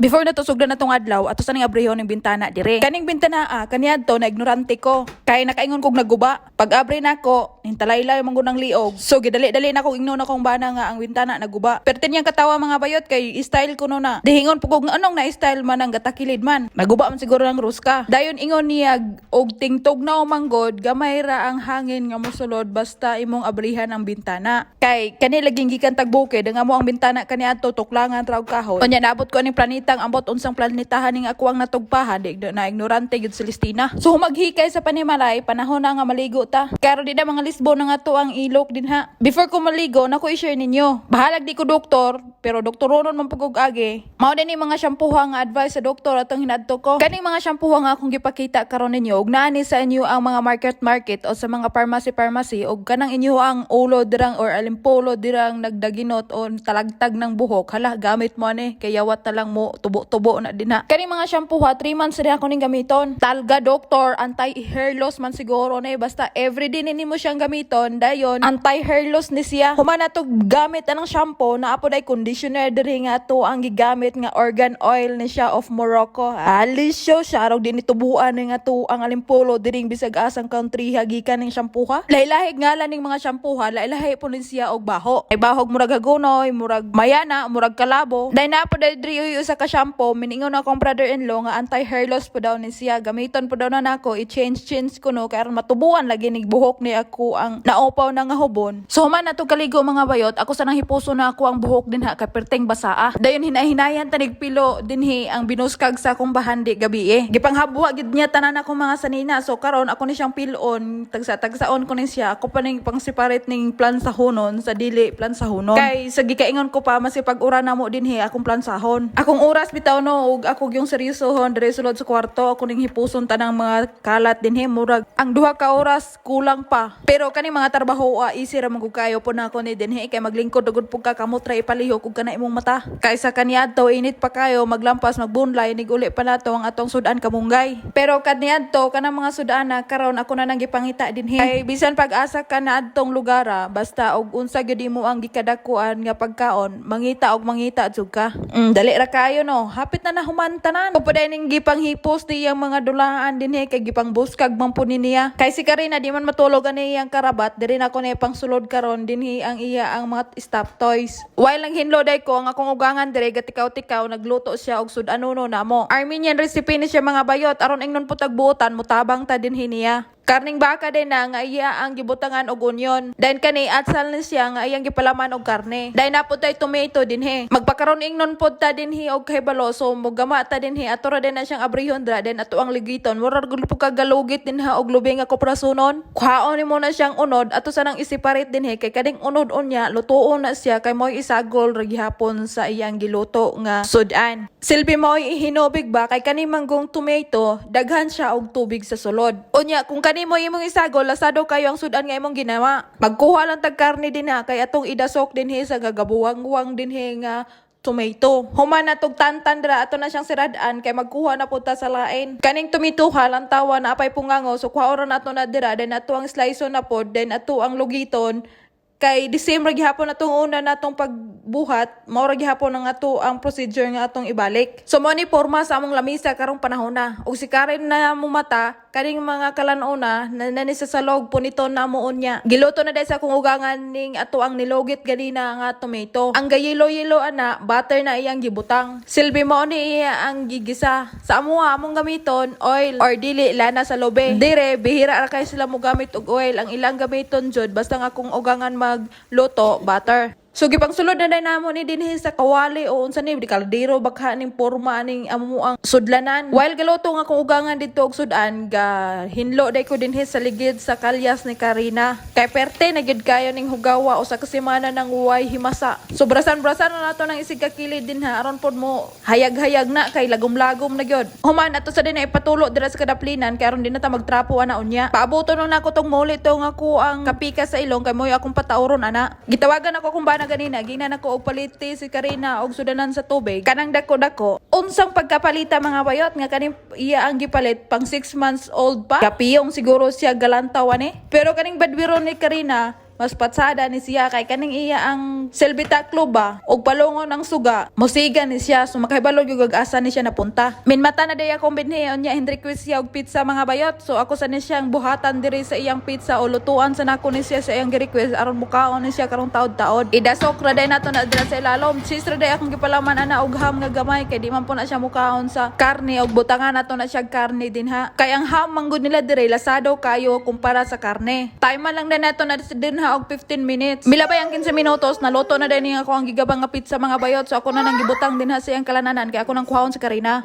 Before nato sugdan atong adlaw, ato sa ning abrihon ning bintana dire. Kaning bintana ah, kaniadto na ignorante ko. Kay nakaingon kog naguba. Pag abre nako, nintalaylay man gud ang liog. So gidali-dali na kog ingnon akong bana nga ang bintana naguba. Perti niyang katawa, mga bayot, kay style ko no na. Dihingon po kog anong na style man ang gatakilid man. Naguba man siguro ng ruska. Dayon ingon niya og tingtog na umanggod, gamay ra ang hangin nga mosulod basta imong abrihan ang bintana. Kay kani laging gikan tagbukid ang amo ang bintana kaniadto tuklangan ra og kahoy. Unya naabot ko aning planetang ambot unsang planetahan ning ako ang natugpahan, di na ignorante gyud Celestina. So maghikay sa panimalay, panahon na nga maligo ta. Karon di na mga lisbo na nga to ang ilok din ha. Before ko maligo, nako i-share ninyo. Bahalag di ko doktor, pero doktoronon man pugog agi. Mao din ni mga shampoo nga advice sa doktor atong hinadto ko. Kaning mga shampoo nga akong gipakita karon ninyo, ug naa ni sa inyo ang mga market market o sa mga pharmacy pharmacy, og kanang inyo ang ulo dirang or alimpolo dirang nagdaginot o talagtag ng buhok. Hala, gamit mo ani kay yawat na lang mo tubo-tubo na din ha. Kaning mga shampoo ha, 3 months rin ako ning gamiton. Talga doctor, anti hair loss man siguro na eh. Basta everyday nini mo siyang gamiton, dayon anti hair loss ni siya. Human na to gamit anang shampoo, naa pod ay conditioner diri nga to ang gigamit nga argan oil ni siya of Morocco. Alisyo siya arog din itubuan ni nga to ang alimpolo diring bisag asang country hagikan ning shampoo ha. Lahi-lahi ngalan ning mga shampoo ha, lahi-lahi po ni siya og baho. Ay bahog murag hagunoy, murag mayana, murag kalabo. Dahil naa po diri usa ka shampoo, miningon akong brother-in-law nga anti hair loss po daw ni siya. Gamiton po daw na nako, i-change change ko no kay aron matubuan lagi nig buhok ni ako ang naupaw na nga hubon. So human na to kaligo, mga bayot, ako sa nang hipuso na ako ang buhok din ha kay perteng basaa. Dayon hinahinayan tanig pilo dinhi ang binuskag sa akong bahandi gabi eh. Gipanghabwa gid niya tanan akong mga sanina. So karon ako ni siyang pilon, tagsa tagsaon ko ni siya. Ako pa ning pang separate ning plansahonon sa dili plansahonon. Kay sa gikaingon ko pa masipag ura na mo dinhi akong plansahon. Akong oras bitaw no ug ako yung seryosohon dire sulod sa kwarto, ako ning hipuson tanang mga kalat dinhi, murag ang 2 ka oras kulang pa. Pero kani mga trabaho ah, easy ra man gud kayo po na ako ni dinhi kay maglingkod gud pug ka, kamot ra ipalihok ug kana imong mata. Kay sa kaniadto init pa kayo, maglampas magbunlay nig uli pa nato ang atong sudan kamunggay. Pero kaniadto kanang mga sudana karon ako na nang gipangita dinhi. Kay bisan pag-asa ka na adtong lugar ah, basta og unsa gyud imo ang gikadakuan nga pagkaon, mangita og mangita jud ka. Dali ra kayo no. Hapit na nahuman tanan. Kung pa ning gipanghipos niyang mga dulaan dinhi kay gipangbuskag man po ni niya. Kay si Karina di man matulog ani iyang karabat, diri na ako niya pangsulod karon dinhi ang iya ang mga stuffed toys. While ang hinloday ko ang akong ugangan dire gatikaw-tikaw, nagluto siya og sud-anuno namo. Armenian recipe ni siya, mga bayot, aron ingnon putag buotan mutabang ta dinhi niya. Karning baka din na nga iya ang gibutangan og onion. Then kani atsal ni siya nga iyang gipalaman og karne. Dayon naa pod tay tomato dinhi. Magpakaron ingnon pod ta dinhi og kahibalo, so mogama ta dinhi, ato ra din na siyang abrihon dra, then ato ang ligiton. Mura gud po kagalugit dinha og lubi nga kuprasunon. Kuhaon nimo na siyang unod, ato sa nang i-separate dinhi kay kaning unod unya lutuon na siya kay mo'y isagol ra gihapon sa iyang giluto nga sudan. Silbi mo'y ihinubig ba kay kani manggong tomato daghan siya og tubig sa sulod. Unya kung kani mo imong isagol, lasado kayo ang sudan nga imong ginawa. Magkuha lang tag karne dinha kay atong idasok dinhi sa gagabuwang-buwang dinhi nga tomato. Human na tug tantan dra, ato na siyang sirad-an kay magkuha na pud ta sa lain. Kaning tomato ha lantawa na apay pungango, so kuha ra nato na dira, then ato ang slice na pod, then ato ang lugiton kay the same ra gihapon atong una natong pagbuhat, mao ra gihapon ang ato ang procedure nga atong ibalik. So mo ni porma sa among lamisa karong panahon na. Ug si Karen na mumata kaning mga kalanona na nani sa salog punito na mo unya. Giluto na dahil sa akong ugangan ning ato ang nilogit ganina nga tomato. Ang gayelo-yelo ana, butter na iyang gibutang. Silbi mo ni iya ang gigisa. Sa amuha among gamiton oil or dili lana sa lobe. Dire bihira ra kay sila mo gamit og oil. Ang ilang gamiton jud basta nga kung ugangan magluto, butter. So gipangsulod na din namo ni dinhi sa kawali o unsa ni di kaldero bakha ning porma ning amo ang sudlanan. While galuto nga akong ugangan didto og sudan, ga hinlo day ko dinhi sa ligid sa kalyas ni Karina. Kay perte na gyud kayo ning hugawa usa ka semana nang way himasa. So brasan-brasan na nato nang isig ka kilid din ha aron pod mo hayag-hayag na kay lagom-lagom na gyud. Human ato sa din na ipatulo dira sa kadaplinan kay aron di na ta magtrapo ana unya. Paabuto nung nako tong muli to nga ako ang kapika sa ilong kay mo'y akong patauron ana. Gitawagan ako kung bana ganina, gina nako og paliti si Karina og sudanan sa tubig. Kanang dako-dako. Unsang pagkapalita, mga bayot, nga kaning iya ang gipalit pang 6 months old pa. Kapiyong siguro siya galantaw ani. Pero kaning badwiron ni Karina, Mas patsada ni siya kay kaning iya ang silbi taklob ba og palungon ang suga. Musiga ni siya, so makahibalo gyud og asa ni siya napunta. Min mata na day akong binhi, unya hin-request siya og pizza, mga bayot. So ako sa ni siyang buhatan diri sa iyang pizza o lutuan sa nako ni siya sa iyang gi-request aron mukaon ni siya karong taod-taod. Idasok ra day nato na dira sa ilalom. Cheese ra day akong gipalaman ana og ham nga gamay kay di man po na siya mukaon sa karne, og butangan nato na siya karne din ha. Kay ang ham manggod nila dire lasado kayo kumpara sa karne. Time lang na nato na din ha og 15 minutes. Milabay ang 15 minutos, naluto na din ako ang gigabang nga pizza, mga bayot. So ako na nang gibutang din ha sa iyang kalananan kay ako nang kuhaon sa Karina.